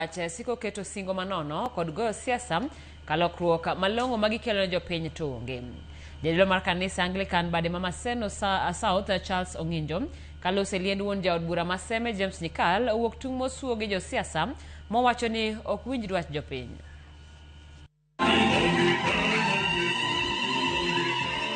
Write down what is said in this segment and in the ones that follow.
Siko keto singo manono kod goyo siasa ka lokruok malong'o ma gikelo ne jopiny to onge. Jadolo mar kanisa Anglican bade ma Maseno South Charles Ong'injo kalose liend wuon jaod bura ma Seme James Nyikal owuok tung' mosuo gi josiasa mowacho ni ok winj dwach jopiny.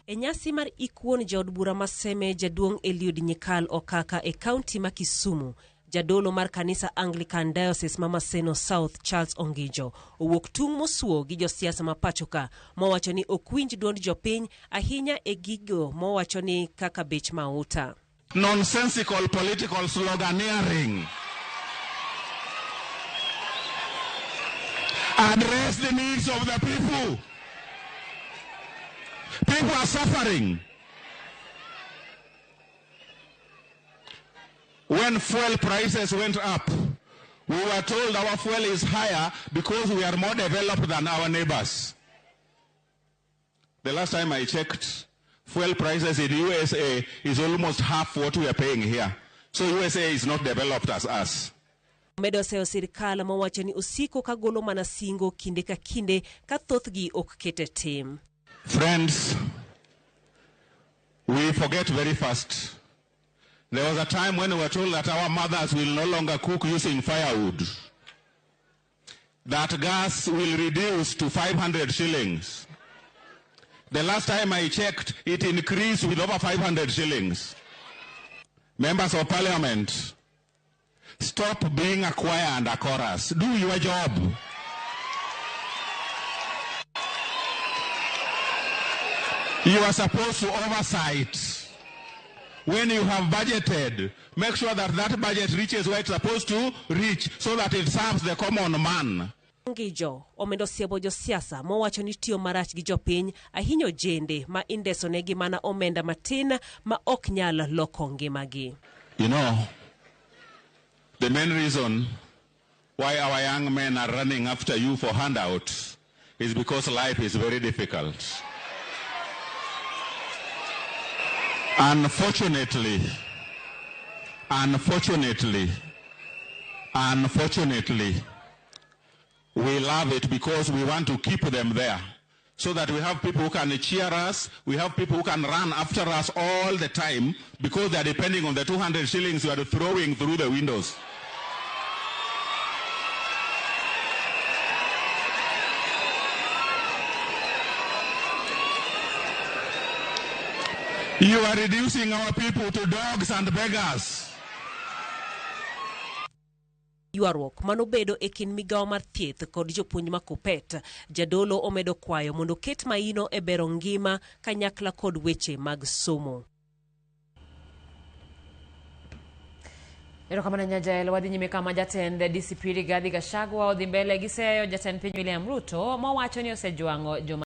E nyasi mar ik wuon jaod bura ma Seme jaduong' Eliud Nyikal Okaka e kaunti ma Kisumu, jadolo mar kanisa Anglican Diocese ma Maseno South Charles Ongijo owuok tung' mosuo gi josiasa ma pachoka mowacho ni ok winj duond jopiny ahinya e gigo mowacho ni kaka bech mauta. Nonsensical political sloganeering. Address the needs of the people. People are suffering. When fuel prices went up, we were told our fuel is higher because we are more developed than our neighbors. The last time I checked, fuel prices in USA is almost half what we are paying here. So USA is not developed as us. Omedo seyo sirikal mowacho ni osiko ka golo mana singo kinde ka kinde ka thothgi ok ket e tim. Friends, we forget very fast. There was a time when we were told that our mothers will no longer cook using firewood. That gas will reduce to 500 shillings. The last time I checked, it increased with over 500 shillings. Members of Parliament, stop being a choir and a chorus. Do your job. You are supposed to oversight. When you have budgeted, make sure that that budget reaches where it's supposed to reach so that it serves the common man. Ongijo omedo siemo josiasa mowacho ni tiyo marach gi jopiny ahinya ojende ma indesonegi mana omenda matin ma ok nyal loko ngimagi. You know, the main reason why our young men are running after you for handouts is because life is very difficult. Unfortunately, unfortunately, unfortunately, we love it because we want to keep them there so that we have people who can cheer us, we have people who can run after us all the time because they are depending on the 200 shillings we are throwing through the windows. You are reducing our people to dogs and beggars. Ywaruok manobedo e kind migawo mar thieth kod jopuonj ma Kuppet, jadolo omedo kwayo mondo ket maino e bero ngima kanyakla kod weche mag somo. Erokamano Nyajael, wadhi nyime kama jatend DCP Rigathi Gachagua odhi mbele gi seyo jatend piny William Ruto mowacho ni osejwang'o joma